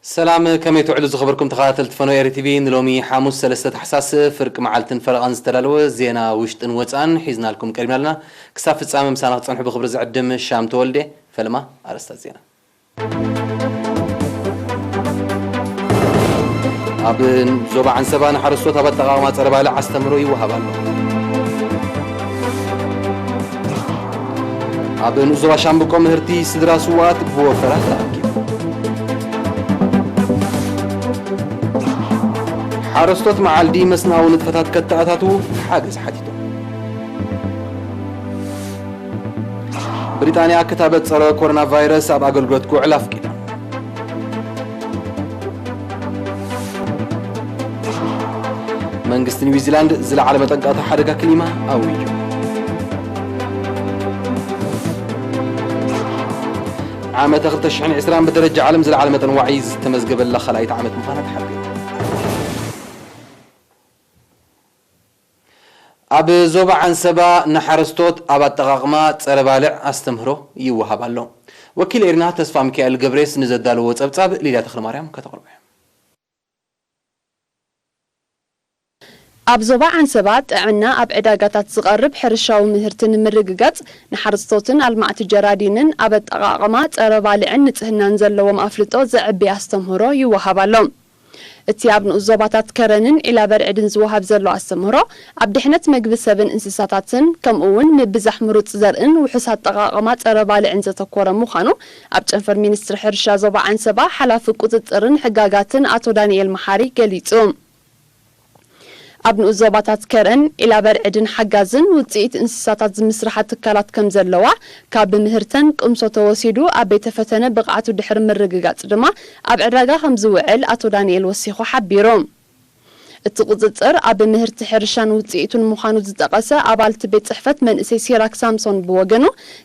ሰላም፣ ከመይ ትውዕሉ ዝኸበርኩም ተኸታተልቲ ፈኖ ኤሪ ቲቪ? ንሎሚ ሓሙስ ሰለስተ ታሕሳስ ፍርቂ መዓልትን ፈረቓን ዝተዳለወ ዜና ውሽጥን ወጻእን ሒዝናልኩም ቀሪብና ኣለና። ክሳብ ፍጻመ ምሳና ክትጸንሑ ብኽብሪ ዝዕድም ሻም ተወልደ። ፈለማ ኣርእስታት ዜና። ኣብ ዞባ ዓንሰባ ንሓረስቶት ኣብ ኣጠቓቕማ ጸረ ባልዕ ኣስተምህሮ ይወሃብ ኣሎ። ኣብ ንኡስ ዞባ ሻምብቆ ምህርቲ ስድራ ስውኣት ብወፈራ ተኣኪቡ። ሓረስቶት መዓልዲ መስናዊ ንጥፈታት ከተኣታትዉ ሓገዝ ሓቲቶም። ብሪጣንያ ክታበት ጸረ ኮሮና ቫይረስ ኣብ ኣገልግሎት ክውዕል ኣፍቂዳ። መንግስቲ ኒውዚላንድ ዝለዓለ መጠንቀቕታ ሓደጋ ክሊማ ኣዊጁ። ዓመተ ክልተ ሽሕን ዕስራን ብደረጃ ዓለም ዝለዓለ መጠን ዋዒ ዝተመዝገበላ ካልኣይቲ ዓመት ምዃና ተሓቢሩ። ኣብ ዞባ ዓንሰባ ንሓረስቶት ኣብ ኣጠቓቕማ ጸረ ባልዕ ኣስተምህሮ ይወሃብ ኣሎ። ወኪል ኤሪና ተስፋ ሚካኤል ገብሬስ ንዘዳለዎ ጸብጻብ ሊድያ ተኽለማርያም ከተቕርቦ እያ። ኣብ ዞባ ዓንሰባ ጥዕና ኣብ ዕዳጋታት ዝቐርብ ሕርሻዊ ምህርቲ ንምርግጋጽ ንሓረስቶትን ኣልማዕቲ ጀራዲንን ኣብ ኣጠቓቕማ ጸረ ባልዕን ንጽህናን ዘለዎም ኣፍልጦ ዘዕቢ ኣስተምህሮ ይወሃብ ኣሎ። እቲ ኣብ ንኡስ ዞባታት ከረንን ዒላበርዕድን ዝወሃብ ዘሎ ኣስተምህሮ፣ ኣብ ድሕነት መግቢ ሰብን እንስሳታትን፣ ከምኡ እውን ምብዛሕ ምሩጽ ዘርእን ውሑስ ኣጠቓቕማ ጸረ ባልዕን ዘተኮረ ምዃኑ፣ ኣብ ጨንፈር ሚኒስትሪ ሕርሻ ዞባ ዓንሰባ ሓላፊ ቁጽጽርን ሕጋጋትን ኣቶ ዳንኤል መሓሪ ገሊጹ። ኣብ ንኡስ ዞባታት ከረን፣ ዒላበርዕድን ሓጋዝን ውጽኢት እንስሳታት ዝምስርሓ ትካላት ከም ዘለዋ፣ ካብ ምህርተን ቅምሶ ተወሲዱ ኣብ ቤተ ፈተነ ብቕዓቱ ድሕሪ ምርግጋጽ ድማ ኣብ ዕዳጋ ከም ዝውዕል ኣቶ ዳንኤል ወሲኹ ሓቢሩ። እቲ ቁጽጽር ኣብ ምህርቲ ሕርሻን ውጽኢቱን ምዃኑ ዝጠቐሰ ኣባል እቲ ቤት ጽሕፈት መንእሰይ ሲራክ ሳምሶን ብወገኑ፣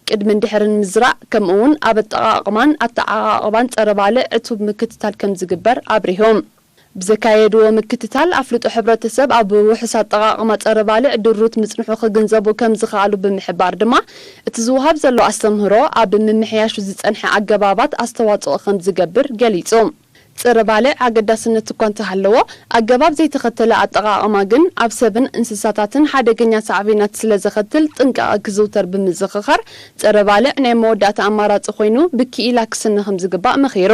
ቅድምን ድሕርን ምዝራእ፣ ከምኡ'ውን ኣብ ኣጠቓቕማን ኣተዓቓቕባን ጸረ ባልዕ ዕቱብ ምክትታል ከም ዝግበር ኣብሪሁ። ብዘካየድዎ ምክትታል፣ ኣፍልጦ ሕብረተሰብ ኣብ ውሑስ ኣጠቓቕማ ጸረ ባልዕ ድሩት ምጽንሑ ክግንዘቡ ከም ዝኸኣሉ ብምሕባር ድማ፣ እቲ ዝወሃብ ዘሎ ኣስተምህሮ ኣብ ምምሕያሹ ዝጸንሐ ኣገባባት ኣስተዋጽኦ ከም ዝገብር ገሊጹ። ጸረ ባልዕ ኣገዳስነት እኳ እንተሃለዎ፣ ኣገባብ ዘይተኸተለ ኣጠቓቕማ ግን ኣብ ሰብን እንስሳታትን ሓደገኛ ሳዕቤናት ስለ ዘኸትል ጥንቃቐ ክዝውተር ብምዝኽኻር፣ ጸረ ባልዕ ናይ መወዳእታ ኣማራጺ ኮይኑ ብክኢላ ክስነ ከም ዝግባእ መኺሩ።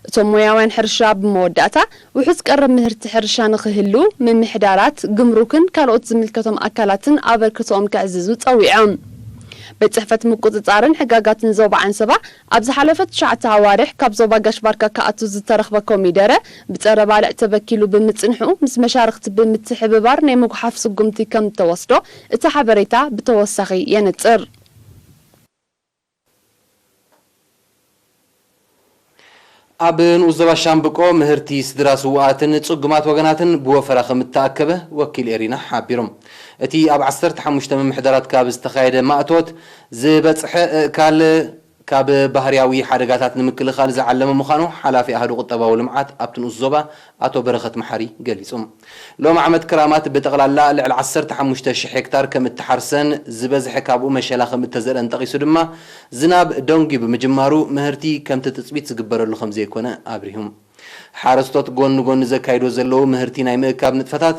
እቶም ሞያውያን ሕርሻ ብመወዳእታ፣ ውሑስ ቀረብ ምህርቲ ሕርሻ ንኽህሉ፣ ምምሕዳራት፣ ግምሩክን ካልኦት ዝምልከቶም ኣካላትን ኣበርክቶኦም ከዕዝዙ ጸዊዖም። ቤት ጽሕፈት ምቁጽጻርን ሕጋጋትን ዞባ ዓንሰባ፣ ኣብ ዝሓለፈ ትሽዓተ ኣዋርሕ ካብ ዞባ ጋሽ ባርካ ክኣቱ ዝተረኽበ ኮሚደረ ብጸረ ባልዕ ተበኪሉ ብምጽንሑ፣ ምስ መሻርኽቲ ብምትሕብባር ናይ ምጉሓፍ ስጉምቲ ከም እተወስዶ እቲ ሓበሬታ ብተወሳኺ የነጽር። ኣብ ንኡስ ዞባ ሻምብቆ ምህርቲ ስድራ ስውኣትን ጽጉማት ወገናትን ብወፈራ ከም እተኣከበ ወኪል ኤሪና ሓቢሮም። እቲ ኣብ ዓሰርተ ሓሙሽተ ምምሕዳራት ካብ ዝተኻየደ ማእቶት ዝበጽሐ እእካል ካብ ባህርያዊ ሓደጋታት ንምክልኻል ዝዓለመ ምዃኑ ሓላፊ ኣሃዱ ቁጠባዊ ልምዓት ኣብቲ ንኡስ ዞባ ኣቶ በረኸት መሓሪ ገሊጹ። ሎም ዓመት ክራማት ብጠቕላላ ልዕሊ ዓሰርተ ሓሙሽተ ሽሕ ሄክታር ከም እተሓርሰን ዝበዝሐ ካብኡ መሸላ ከም እተዘርአን ጠቒሱ ድማ፣ ዝናብ ደንጉዩ ብምጅማሩ ምህርቲ ከምቲ ትጽቢት ዝግበረሉ ከም ዘይኮነ ኣብሪሁ። ሓረስቶት ጎኒ ጎኒ ዘካይዶ ዘለዉ ምህርቲ ናይ ምእካብ ንጥፈታት፣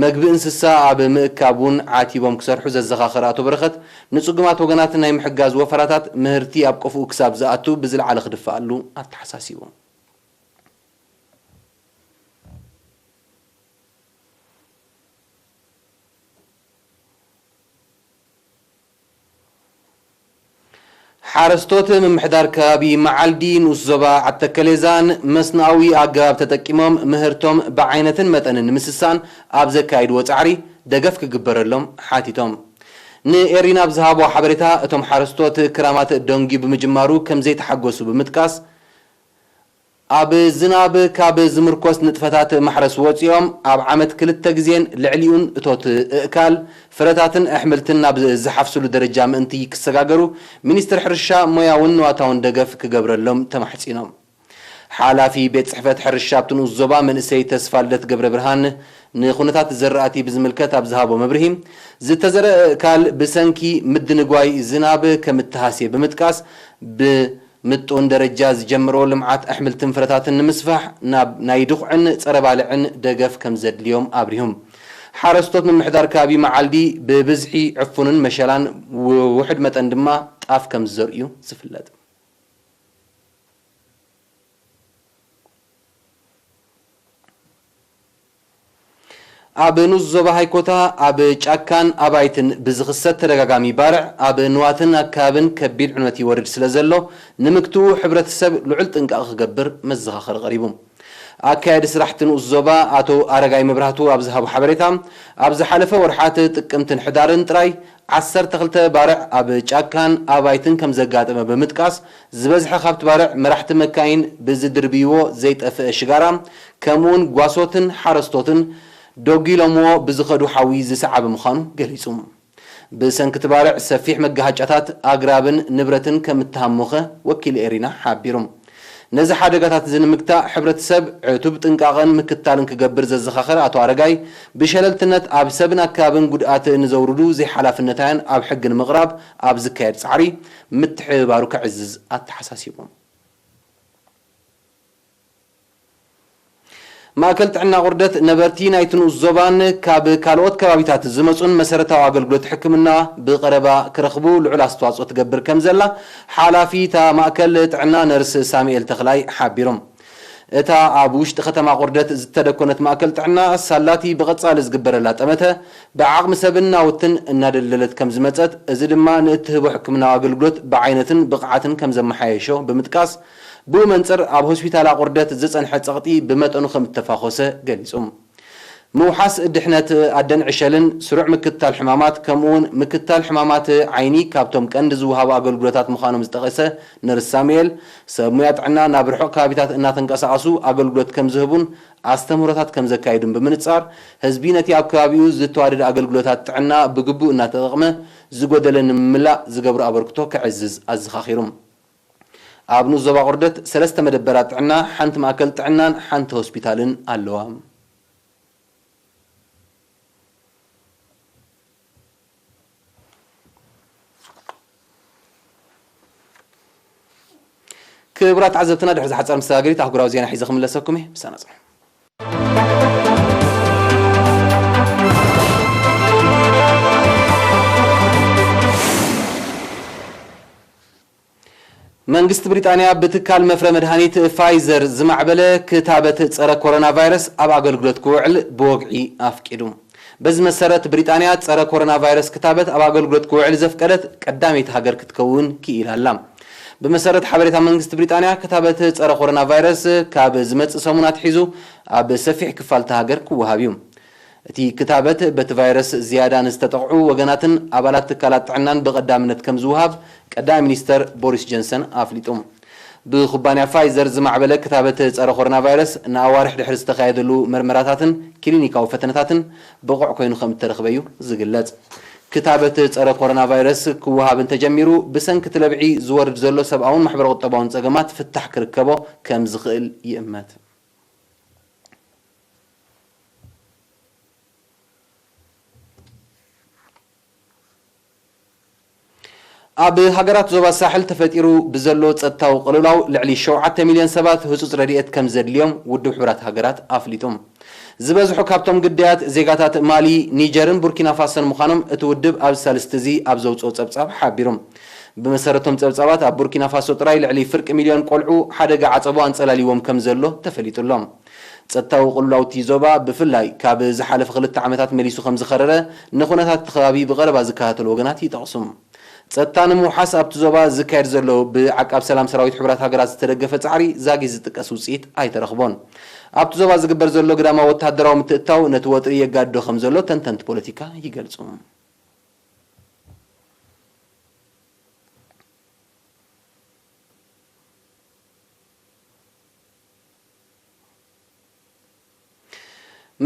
መግቢ እንስሳ ኣብ ምእካብ እውን ዓቲቦም ክሰርሑ ዘዘኻኸረ ኣቶ በረኸት፣ ንጽጉማት ወገናት ናይ ምሕጋዝ ወፈራታት ምህርቲ ኣብ ቆፍኡ ክሳብ ዝኣቱ ብዝለዓለ ክድፈኣሉ ኣተሓሳሲቡ። ሓረስቶት ምምሕዳር ከባቢ መዓልዲ ንኡስ ዞባ ዓተከሌዛን መስናዊ ኣገባብ ተጠቂሞም ምህርቶም ብዓይነትን መጠንን ንምስሳን ኣብ ዘካይድዎ ጻዕሪ ደገፍ ክግበረሎም ሓቲቶም። ንኤሪና ኣብ ዝሃቦ ሓበሬታ፣ እቶም ሓረስቶት ክራማት ደንጉዩ ብምጅማሩ ከም ዘይተሓጎሱ ብምጥቃስ፣ ኣብ ዝናብ ካብ ዝምርኮስ ንጥፈታት ማሕረስ ወጺኦም፣ ኣብ ዓመት ክልተ ግዜን ልዕሊኡን እቶት እእካል፣ ፍረታትን ኣሕምልትን ናብ ዝሓፍስሉ ደረጃ ምእንቲ ክሰጋገሩ፣ ሚኒስትሪ ሕርሻ ሞያውን ንዋታውን ደገፍ ክገብረሎም ተማሕጺኖም። ሓላፊ ቤት ጽሕፈት ሕርሻ ኣብቲ ንኡስ ዞባ መንእሰይ ተስፋልደት ገብረ ብርሃን፣ ንኹነታት ዘራእቲ ብዝምልከት ኣብ ዝሃቦ መብርሂ፣ ዝተዘርአ እእካል ብሰንኪ ምድንጓይ ዝናብ ከም እተሃስየ ብምጥቃስ፣ ብ ምጡን ደረጃ ዝጀመሮ ልምዓት ኣሕምልትን ፍረታትን ንምስፋሕ ናብ ናይ ድኹዕን ጸረ ባልዕን ደገፍ ከም ዘድልዮም ኣብሪሁም። ሓረስቶት ምምሕዳር ከባቢ መዓልዲ ብብዝሒ ዕፉንን መሸላን ው-፣ ውሑድ መጠን ድማ ጣፍ ከም ዝዘርእዩ ዝፍለጥ። ኣብ ንኡስ ዞባ ሃይኮታ ኣብ ጫካን ኣባይትን ብዝኽሰት ተደጋጋሚ ባርዕ ኣብ ንዋትን ኣካብን ከቢድ ዕንወት ይወርድ ስለ ዘሎ ንምግትኡ ሕብረተሰብ ልዑል ጥንቃቐ ክገብር መዘኻኸሪ ቀሪቡ። ኣካያዲ ስራሕቲ ንኡስ ዞባ ኣቶ ኣረጋይ መብራህቱ ኣብ ዝሃቦ ሓበሬታ፣ ኣብ ዝሓለፈ ወርሓት ጥቅምትን ሕዳርን ጥራይ ዓሰርተ ክልተ ባርዕ ኣብ ጫካን ኣባይትን ከም ዘጋጠመ ብምጥቃስ፣ ዝበዝሐ ካብቲ ባርዕ መራሕቲ መካይን ብዝድርብይዎ ዘይጠፍእ ሽጋራ፣ ከምኡውን ጓሶትን ሓረስቶትን ደጒሎምዎ ብዝኸዱ ሓዊ ዝሰዓበ ምዃኑ ገሊጹ። ብሰንኪ እቲ ባርዕ ሰፊሕ መጋሃጫታት ኣግራብን ንብረትን ከም እተሃሞኸ ወኪል ኤሪና ሓቢሩ። ነዚ ሓደጋታት እዚ ንምግታእ ሕብረተሰብ ዕቱብ ጥንቃቐን ምክትታልን ክገብር ዘዘኻኸረ ኣቶ ኣረጋይ፣ ብሸለልትነት ኣብ ሰብን ኣከባብን ጉድኣት ንዘውርዱ ዘይሓላፍነታውያን ኣብ ሕጊ ንምቕራብ ኣብ ዝካየድ ጻዕሪ ምትሕብባሩ ከዕዝዝ ኣተሓሳሲቡ። ማእከል ጥዕና ቁርደት ነበርቲ ናይቲ ንኡስ ዞባን ካብ ካልኦት ከባቢታት ዝመጹን መሰረታዊ ኣገልግሎት ሕክምና ብቐረባ ክረኽቡ ልዑል ኣስተዋጽኦ ትገብር ከም ዘላ ሓላፊ እታ ማእከል ጥዕና ነርስ ሳሙኤል ተኽላይ ሓቢሮም። እታ ኣብ ውሽጢ ከተማ ቁርደት ዝተደኮነት ማእከል ጥዕና ሳላቲ ብቐጻሊ ዝግበረላ ጠመተ ብዓቕሚ ሰብን ናውትን እናደልደለት ከም ዝመጸት፣ እዚ ድማ ንእትህቦ ሕክምናዊ ኣገልግሎት ብዓይነትን ብቕዓትን ከም ዘመሓየሾ ብምጥቃስ፣ ብኡ መንጽር ኣብ ሆስፒታል ኣቑርደት ዝጸንሐ ጸቕጢ ብመጠኑ ከም እተፋኾሰ ገሊጹ። ምውሓስ ድሕነት ኣደን ዕሸልን፣ ስሩዕ ምክትታል ሕማማት፣ ከምኡውን ምክትታል ሕማማት ዓይኒ ካብቶም ቀንዲ ዝወሃቡ ኣገልግሎታት ምዃኖም ዝጠቐሰ ነርስ ሳሙኤል፣ ሰብ ሙያ ጥዕና ናብ ርሑቕ ከባቢታት እናተንቀሳቐሱ ኣገልግሎት ከም ዝህቡን ኣስተምህሮታት ከም ዘካይዱን ብምንጻር፣ ህዝቢ ነቲ ኣብ ከባቢኡ ዝተዋደደ ኣገልግሎታት ጥዕና ብግቡእ እናተጠቕመ ዝጎደለ ንምምላእ ዝገብሮ ኣበርክቶ ከዕዝዝ ኣዘኻኺሩ። ኣብ ንኡስ ዞባ ቁርደት ሰለስተ መደበራት ጥዕና፣ ሓንቲ ማእከል ጥዕናን ሓንቲ ሆስፒታልን ኣለዋ። ክቡራት ተዓዘብትና፣ ድሕሪ ዝሓጸረ መሰጋገሪት ኣህጉራዊ ዜና ሒዘ ክምለሰኩም እየ። ምሳና ጽንሑ። መንግስቲ ብሪጣንያ ብትካል መፍረ መድሃኒት ፋይዘር ዝማዕበለ ክታበት ጸረ ኮሮና ቫይረስ ኣብ ኣገልግሎት ክውዕል ብወግዒ ኣፍቂዱ። በዚ መሰረት ብሪጣንያ ጸረ ኮሮና ቫይረስ ክታበት ኣብ ኣገልግሎት ክውዕል ዘፍቀደት ቀዳመይቲ ሃገር ክትከውን ክኢላ ኣላ። ብመሰረት ሓበሬታ መንግስቲ ብሪጣንያ ክታበት ጸረ ኮሮና ቫይረስ ካብ ዝመጽእ ሰሙን ኣትሒዙ ኣብ ሰፊሕ ክፋል እታ ሃገር ክወሃብ እዩ። እቲ ክታበት በቲ ቫይረስ ዝያዳ ንዝተጠቕዑ ወገናትን ኣባላት ትካላት ጥዕናን ብቐዳምነት ከም ዝወሃብ ቀዳማይ ሚኒስተር ቦሪስ ጆንሰን ኣፍሊጡ። ብኩባንያ ፋይዘር ዝማዕበለ ክታበት ጸረ ኮሮና ቫይረስ ንኣዋርሕ ድሕሪ ዝተኻየደሉ መርመራታትን ክሊኒካዊ ፈተነታትን ብቑዕ ኮይኑ ከም እተረኽበ እዩ ዝግለጽ። ክታበት ጸረ ኮሮና ቫይረስ ክወሃብ እንተጀሚሩ፣ ብሰንኪ እቲ ለብዒ ዝወርድ ዘሎ ሰብኣውን ማሕበረ ቁጠባውን ጸገማት ፍታሕ ክርከቦ ከም ዝኽእል ይእመት። ኣብ ሃገራት ዞባ ሳሕል ተፈጢሩ ብዘሎ ጸጥታዊ ቅልውላው ልዕሊ ሸውዓተ ሚልዮን ሰባት ህጹጽ ረድኤት ከም ዘድልዮም ውድብ ሕቡራት ሃገራት ኣፍሊጡ። ዝበዝሑ ካብቶም ግዳያት ዜጋታት ማሊ፣ ኒጀርን ቡርኪና ፋሶን ምዃኖም እቲ ውድብ ኣብዚ ሳልስቲ እዚ ኣብ ዘውጽኦ ጸብጻብ ሓቢሩ። ብመሰረቶም ጸብጻባት ኣብ ቡርኪና ፋሶ ጥራይ ልዕሊ ፍርቂ ሚልዮን ቆልዑ ሓደጋ ዓጸቦ ኣንጸላልይዎም ከም ዘሎ ተፈሊጡ ኣሎ። ጸጥታዊ ቅልውላው እቲ ዞባ ብፍላይ ካብ ዝሓለፈ ክልተ ዓመታት መሊሱ ከም ዝኸረረ ንኹነታት እቲ ከባቢ ብቐረባ ዝከታተሉ ወገናት ይጠቕሱ። ጸጥታ ንምውሓስ ኣብቲ ዞባ ዝካየድ ዘሎ ብዓቃብ ሰላም ሰራዊት ሕቡራት ሃገራት ዝተደገፈ ጻዕሪ ዛጊት ዝጥቀስ ውጽኢት ኣይተረኽቦን። ኣብቲ ዞባ ዝግበር ዘሎ ግዳማዊ ወተሃደራዊ ምትእትታው ነቲ ወጥሪ የጋድዶ ከም ዘሎ ተንተንቲ ፖለቲካ ይገልጹ።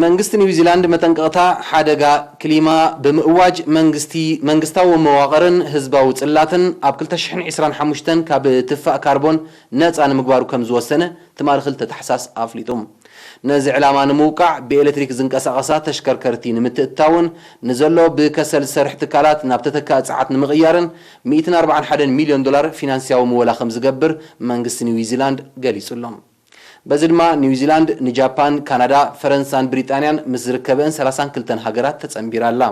መንግስቲ ኒውዚላንድ መጠንቀቕታ ሓደጋ ክሊማ ብምእዋጅ፣ መንግስቲ፣ መንግስታዊ መዋቕርን ህዝባዊ ጽላትን ኣብ ክልተ ሽሕን ዕስራን ሓሙሽተን ካብ ትፋእ ካርቦን ነጻ ንምግባሩ ከም ዝወሰነ ትማሊ ክልተ ታሕሳስ ኣፍሊጡ። ነዚ ዕላማ ንምውቃዕ ብኤሌክትሪክ ዝንቀሳቐሳ ተሽከርከርቲ ንምትእትታውን ንዘሎ ብከሰል ዝሰርሕ ትካላት ናብ ተተካኢ ጸዓት ንምቕያርን ሚእትን ኣርባዓን ሓደን ሚልዮን ዶላር ፊናንስያዊ ምወላ ከም ዝገብር መንግስቲ ኒውዚላንድ ገሊጹ ኣሎ። በዚ ድማ ኒውዚላንድ ንጃፓን፣ ካናዳ፣ ፈረንሳን ብሪጣንያን ምስ ዝርከበን ሰላሳን ክልተን ሃገራት ተጸንቢራ ኣላ።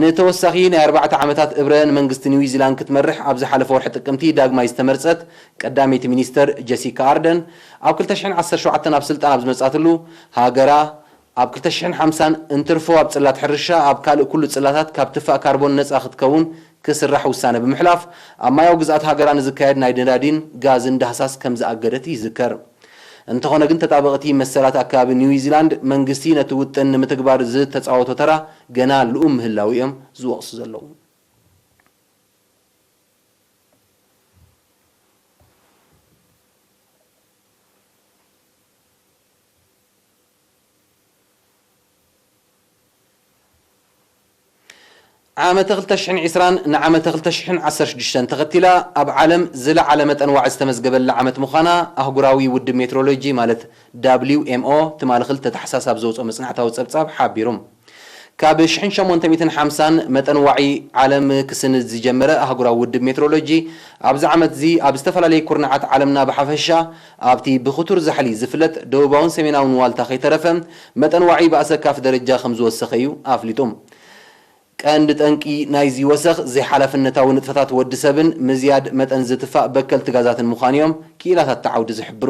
ንተወሳኺ ናይ ኣርባዕተ ዓመታት እብረ ንመንግስቲ ኒውዚላንድ ክትመርሕ ኣብ ዝሓለፈ ወርሒ ጥቅምቲ ዳግማይ ዝተመርጸት ቀዳመይቲ ሚኒስተር ጀሲካ ኣርደን፣ ኣብ ክልተ ሽሕን ዓሰርተ ሸውዓተን ኣብ ስልጣን ኣብ ዝመጻትሉ፣ ሃገራ ኣብ ክልተ ሽሕን ሓምሳን እንትርፎ ኣብ ጽላት ሕርሻ ኣብ ካልእ ኩሉ ጽላታት ካብ ትፋእ ካርቦን ነጻ ክትከውን ክስራሕ ውሳነ ብምሕላፍ፣ ኣብ ማያዊ ግዝኣት ሃገራ ንዝካየድ ናይ ነዳዲን ጋዝን ዳህሳስ ከም ዝኣገደት ይዝከር። እንተኾነ ግን፣ ተጣበቕቲ መሰላት ኣከባቢ ኒውዚላንድ፣ መንግስቲ ነቲ ውጥን ንምትግባር ዝተጻወቶ ተራ ገና ልኡም ምህላው እዮም ዝወቕሱ ዘለዉ። ዓመተ ክልተ ሽሕን ዕስራን ንዓመተ ክልተ ሽሕን ዓሰርተ ሽዱሽተን ተኸቲላ ኣብ ዓለም ዝለዓለ መጠን ዋዒ ዝተመዝገበላ ዓመት ምዃና ኣህጉራዊ ውድብ ሜትሮሎጂ ማለት ደብሊው ኤም ኦ ትማሊ ክልተ ታሕሳስ ኣብ ዘውፅኦ መጽናዕታዊ ጸብጻብ ሓቢሩ። ካብ ሽሕን ሸሞንተ ሚእትን ሓምሳን መጠን ዋዒ ዓለም ክስንድ ዝጀመረ ኣህጉራዊ ውድብ ሜትሮሎጂ ኣብዚ ዓመት እዚ ኣብ ዝተፈላለዩ ኩርናዓት ዓለምና ብሓፈሻ ኣብቲ ብክቱር ዛሕሊ ዝፍለጥ ደቡባውን ሰሜናውን ዋልታ ከይተረፈ መጠን ዋዒ ብኣሰካፊ ደረጃ ከም ዝወሰኸ እዩ ኣፍሊጡ። ቀንዲ ጠንቂ ናይዚ ወሰኽ ዘይሓላፍነታዊ ንጥፈታት ወዲ ሰብን ምዝያድ መጠን ዝትፋእ በከልቲ ጋዛትን ምዃኑ እዮም ክኢላታት እቲ ዓውዲ ዝሕብሩ።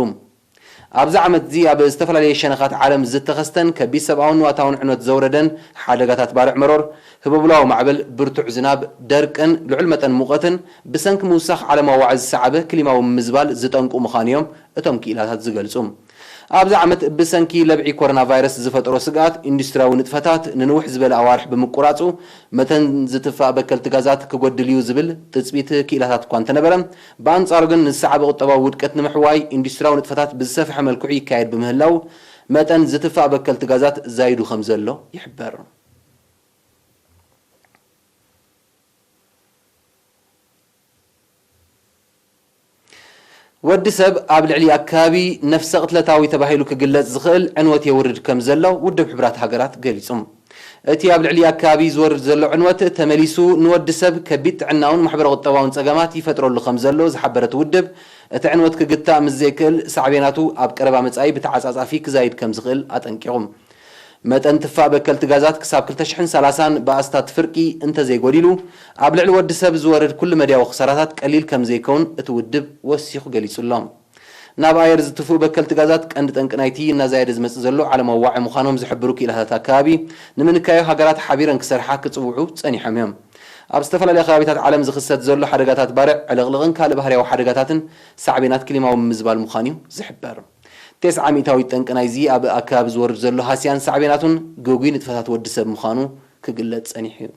ኣብዚ ዓመት እዚ ኣብ ዝተፈላለየ ሸነኻት ዓለም ዝተኸስተን ከቢድ ሰብኣውን ንዋታውን ዕንወት ዘውረደን ሓደጋታት ባርዕ መሮር፣ ህቦብላዊ ማዕበል፣ ብርቱዕ ዝናብ፣ ደርቅን ልዑል መጠን ሙቐትን ብሰንኪ ምውሳኽ ዓለማዊ ዋዒ ዝሰዓበ ክሊማዊ ምምዝባል ዝጠንቁ ምዃኑ እዮም እቶም ክኢላታት ዝገልጹ። ኣብዚ ዓመት ብሰንኪ ለብዒ ኮሮና ቫይረስ ዝፈጠሮ ስግኣት ኢንዱስትሪያዊ ንጥፈታት ንንውሕ ዝበለ ኣዋርሕ ብምቁራጹ፣ መተን ዝትፋእ በከልቲ ጋዛት ክጎድል እዩ ዝብል ትጽቢት ክኢላታት እኳ እንተነበረ፣ ብኣንጻሩ ግን ንዝሰዓበ ቁጠባዊ ውድቀት ንምሕዋይ ኢንዱስትሪያዊ ንጥፈታት ብዝሰፍሐ መልክዑ ይካየድ ብምህላው፣ መጠን ዝትፋእ በከልቲ ጋዛት ዛይዱ ከም ዘሎ ይሕበር። ወዲ ሰብ ኣብ ልዕሊ ኣከባቢ ነፍሰ ቅትለታዊ ተባሂሉ ክግለጽ ዝኽእል ዕንወት የውርድ ከም ዘሎ ውድብ ሕቡራት ሃገራት ገሊጹ። እቲ ኣብ ልዕሊ ኣከባቢ ዝወርድ ዘሎ ዕንወት ተመሊሱ ንወዲ ሰብ ከቢድ ጥዕናውን ማሕበረ ቁጠባውን ጸገማት ይፈጥረሉ ከም ዘሎ ዝሓበረ እቲ ውድብ፣ እቲ ዕንወት ክግታእ ምስ ዘይክእል ሳዕቤናቱ ኣብ ቀረባ መጻኢ ብተዓጻጻፊ ክዛይድ ከም ዝኽእል ኣጠንቂቑ። መጠን ትፋእ በከልቲ ጋዛት ክሳብ ክልተ ሽሕን ሰላሳን ብኣስታት ፍርቂ እንተዘይጎዲሉ፣ ኣብ ልዕሊ ወዲ ሰብ ዝወርድ ኩሉ መድያዊ ክሳራታት ቀሊል ከም ዘይከውን እቲ ውድብ ወሲኹ ገሊጹ ኣሎ። ናብ ኣየር ዝትፍኡ በከልቲ ጋዛት ቀንዲ ጠንቂ ናይቲ እናዛየደ ዝመጽእ ዘሎ ዓለማዊ ዋዒ ምዃኖም ዝሕብሩ ክኢላታት ኣከባቢ፣ ንምንካዩ ሃገራት ሓቢረን ክሰርሓ ክጽውዑ ጸኒሖም እዮም። ኣብ ዝተፈላለዩ ከባቢታት ዓለም ዝኽሰት ዘሎ ሓደጋታት ባርዕ፣ ዕልቕልቕን ካልእ ባህርያዊ ሓደጋታትን ሳዕቤናት ክሊማዊ ምምዝባል ምዃኑ እዩ ዝሕበር። ተስዓ ሚእታዊት ጠንቂ ናይዚ ኣብ ኣከባቢ ዝወርድ ዘሎ ሃስያን ሳዕቤናቱን ግጉይ ንጥፈታት ወዲ ሰብ ምዃኑ ክግለጽ ጸኒሑ እዩ።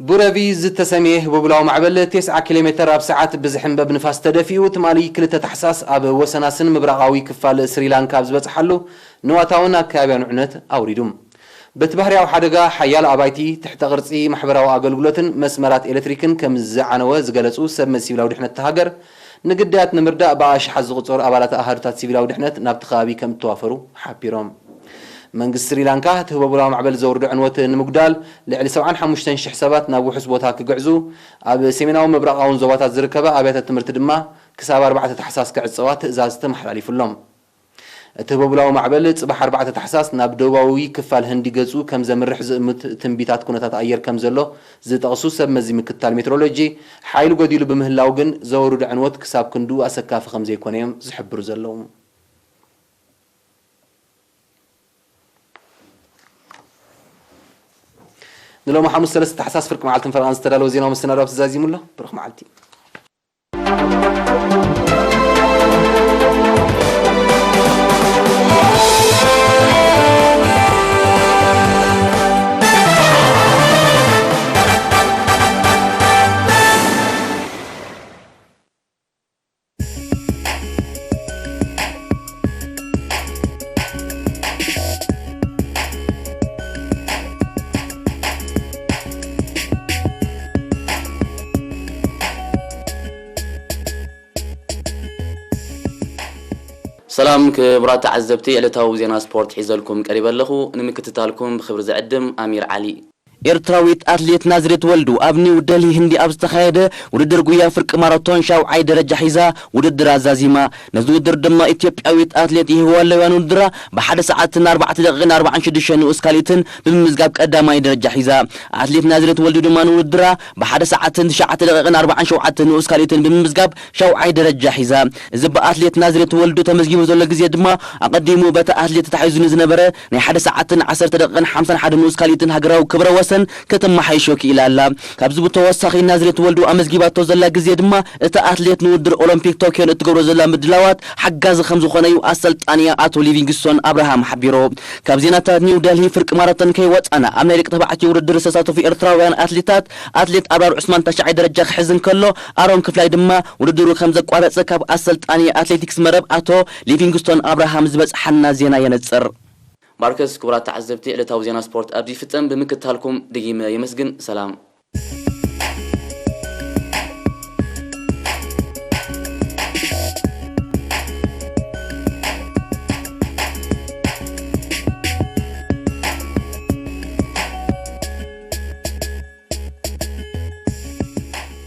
ቡረቪ ዝተሰምየ ህቦብላዊ ማዕበል ተስዓ ኪሎ ሜተር ኣብ ሰዓት ብዝሕንበብ ንፋስ ተደፊኡ፣ ትማሊ ክልተ ታሕሳስ ኣብ ወሰናስን ምብራቓዊ ክፋል ስሪላንካ ኣብ ዝበጽሓሉ ንዋታውን ኣከባብያን ዕነት ኣውሪዱ። በቲ ባህርያዊ ሓደጋ፣ ሓያሎ ኣባይቲ፣ ትሕተ ቅርጺ ማሕበራዊ ኣገልግሎትን መስመራት ኤሌክትሪክን ከም ዝዓነወ ዝገለጹ ሰብ መዚ ሲቪላዊ ድሕነት እታ ሃገር፣ ንግዳያት ንምርዳእ ብኣሽሓት ዝቑጸሩ ኣባላት ኣሃዱታት ሲቪላዊ ድሕነት ናብቲ ከባቢ ከም እተዋፈሩ ሓቢሮም። መንግስቲ ስሪላንካ፣ እቲ ህቦብላዊ ማዕበል ዘውርዶ ዕንወት ንምጉዳል፣ ልዕሊ ሰብዓን ሓሙሽተን ሽሕ ሰባት ናብ ውሑስ ቦታ ክግዕዙ፣ ኣብ ሰሜናዊ ምብራቓውን ዞባታት ዝርከባ ኣብያተ ትምህርቲ ድማ ክሳብ ኣርባዕተ ታሕሳስ ክዕጸዋ ትእዛዝ ተመሓላሊፉሎም። እቲ ህቦብላዊ ማዕበል ጽባሕ ኣርባዕተ ታሕሳስ ናብ ደቡባዊ ክፋል ህንዲ ገጹ ከም ዘምርሕ ዝእምት ትንቢታት ኩነታት ኣየር ከም ዘሎ ዝጠቕሱ ሰብ መዚ ምክትታል ሜትሮሎጂ፣ ሓይሊ ጎዲሉ ብምህላው ግን ዘወርዶ ዕንወት ክሳብ ክንድኡ ኣሰካፊ ከም ዘይኮነ እዮም ዝሕብሩ ዘለዉ። ንሎሚ ሓሙስ ሰለስተ ታሕሳስ ፍርቂ መዓልትን ፈረቓን ዝተዳለወ ዜናዊ መሰናዶ ኣብዚ ዛዚሙ ኣሎ። ብሩኽ መዓልቲ። ሰላም ክቡራት ተዓዘብቲ፣ ዕለታዊ ዜና ስፖርት ሒዘልኩም ቀሪበ ኣለኹ። ንምክትታልኩም ብኽብሪ ዝዕድም ኣሚር ዓሊ። ኤርትራዊት ኣትሌት ናዝሬት ወልዱ ኣብ ኒው ደልሂ ህንዲ ኣብ ዝተኻየደ ውድድር ጉያ ፍርቂ ማራቶን ሻውዓይ ደረጃ ሒዛ ውድድር ኣዛዚማ። ነዚ ውድድር ድማ ኢትዮጵያዊት ኣትሌት ይህዋ ለውያን ውድድራ ብሓደ ሰዓትን ኣርባዕተ ደቂቕን ኣርባዓን ሽዱሽተ ንኡስ ካልኢትን ብምምዝጋብ ቀዳማይ ደረጃ ሒዛ። ኣትሌት ናዝሬት ወልዱ ድማ ንውድድራ ብሓደ ሰዓትን ትሽዓተ ደቂቕን ኣርባዓን ሸውዓተ ንኡስ ካልኢትን ብምምዝጋብ ሻውዓይ ደረጃ ሒዛ። እዚ ብኣትሌት ናዝሬት ወልዱ ተመዝጊቡ ዘሎ ግዜ ድማ ኣቐዲሙ በቲ ኣትሌት ተታሒዙ ንዝነበረ ናይ ሓደ ሰዓትን ዓሰርተ ደቂቕን ሓምሳን ሓደ ንኡስ ካልኢትን ሃገራዊ ክብረ ወሰን ከተመሓይሾ ክኢላ ኣላ። ካብዚ ብተወሳኺ ናዝሬት ወልዱ ኣመዝጊባቶ ዘላ ግዜ ድማ እቲ ኣትሌት ንውድድር ኦሎምፒክ ቶክዮ ንእትገብሮ ዘላ ምድላዋት ሓጋዚ ከም ዝኾነ እዩ ኣሰልጣኒያ ኣቶ ሊቪንግስቶን ኣብርሃም ሓቢሩ። ካብ ዜናታት ኒው ደልሂ ፍርቂ ማራቶን ከይወፃና ኣብ ናይ ደቂ ተባዕትዮ ውድድር ዝተሳተፉ ኤርትራውያን ኣትሌታት ኣትሌት ኣብራር ዑስማን ታሽዓይ ደረጃ ክሕዝ እንከሎ ኣሮን ክፍላይ ድማ ውድድሩ ከም ዘቋረፀ ካብ ኣሰልጣኒ ኣትሌቲክስ መረብ ኣቶ ሊቪንግስቶን ኣብርሃም ዝበፅሓና ዜና የነፅር። ማርከስ፣ ክቡራት ተዓዘብቲ፣ ዕለታዊ ዜና ስፖርት ኣብዚ ይፍጸም። ብምክትታልኩም ድጊመ የመስግን። ሰላም።